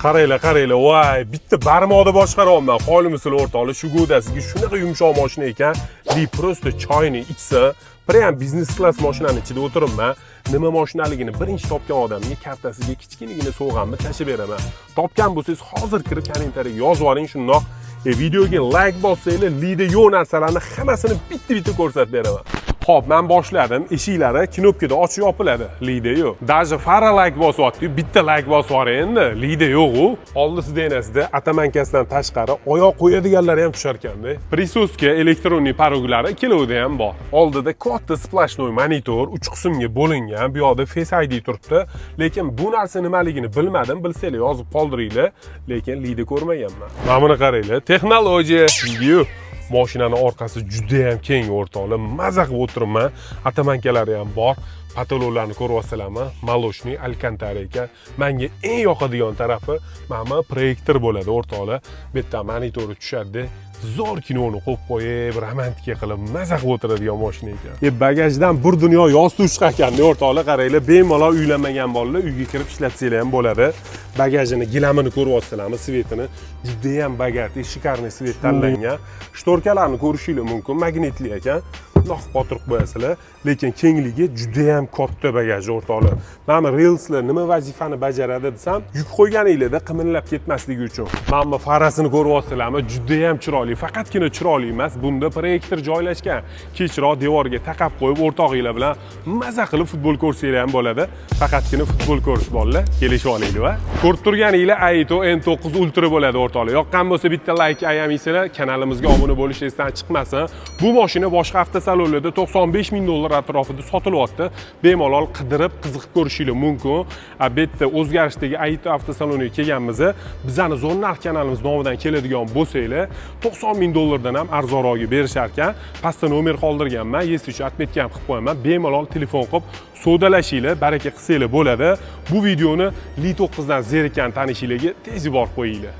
Qaranglar, qaranglar, voy, bitta barmoqda boshqaryapman. Qoyilmisizlar, o'rtoqlar, shu godasiga shunaqa yumshoq mashina ekan. Li просто choyni ichsa, прям biznes klass mashinani ichida o'tiribman. Nima mashinaligini birinchi topgan odamga kartasiga kichkinagina sovg'amni tashlab beraman. Topgan bo'lsangiz, hozir kirib kommentariyaga yozib yuboring shundoq. Videoga layk bossanglar, Lida yo'q narsalarni hammasini bitta-bitta ko'rsatib beraman. Xo'p, men boshladim. Eshiklari knopkada ochib yopiladi. Lida yo'q. Даже fara layk bosyapti, bitta layk bosib yuboring endi. Lida yo'q u. Oldi сиденья sida оттоманка sidan tashqari oyoq qo'yadiganlari ham tushar ekanda. Присоска, электронный порог lari ikkalovida ham bor. Oldida katta сплошной monitor, uch qismga bo'lingan. Bu yoqda Face ID turibdi. Lekin bu narsa nimaligini bilmadim. Bilsanglar, yozib qoldiringlar. Lekin Lida ko'rmaganman. Mana buni qaranglar. Texnologiya. Video. Mashinani orqasi juda ham keng, o'rtoqlar, maza qilib o'tiribman. Оттоманка lari ham bor. Потолок larni ko'ryapsizlarmi? Молочный alkantara ekan. Menga eng yoqadigan tarafi, mana proyektor bo'ladi, o'rtoqlar. Bu yerdan monitori tushadi, zo'r kinoni qo'yib qo'yib, romantika qilib, maza qilib o'tiradigan mashina ekan. Bagajdan bir dunyo yostiq chiqar ekanda, o'rtoqlar, qaranglar. Bemalol uylanmagan bolalar uyga kirib ishlatsanglar ham bo'ladi. Bagajini gilamini ko'ryapsizlarmi, цвет ini judayam богатый, шикарный цвет tanlangan. Шторка larni ko'rishinglar mumkin, magnitli ekan, bundoq qotirib qo'yasizlar. Lekin kengligi judayam katta bagaj, o'rtoqlar. Mana bu relslar nima vazifani bajaradi desam, yuk qo'yganinglarda qimirlab ketmasligi uchun. Mana bu farasini ko'ryapsizlarmi? Judayam chiroyli. Faqatgina chiroyli emas, bunda proyektor joylashgan. Kechroq devorga taqab qo'yib, o'rtog'inglar bilan maza qilib futbol ko'rsanglar ham bo'ladi. Faqatgina futbol ko'rish, bolalar, kelishib olaylik. Va ko'rib turganinglar Aito N9 Ultra bo'ladi, o'rtoqlar. Yoqqan bo'lsa, bitta layk ayamaysizlar, kanalimizga obuna bo'lish esdan chiqmasin. Bu mashina boshqa avtosalonlarda 95 ming dollar atrofida sotilyapti. Bemalol qidirib, qiziqib ko'rishinglar mumkin. Bu yerda o'zgarishdagi Aito avtosaloniga kelganmiz. Bizani Zo'r narx kanalimiz nomidan keladigan bo'lsanglar, 90 ming dollardan ham arzonroqga berishar ekan. Pastda nomer qoldirganman, если что, отметка ham qilib qo'yaman. Bemalol telefon qilib savdolashinglar, baraka qilsanglar bo'ladi. Bu videoni Li 9 dan zerikkan tanishinglarga tez yuborib qo'yinglar.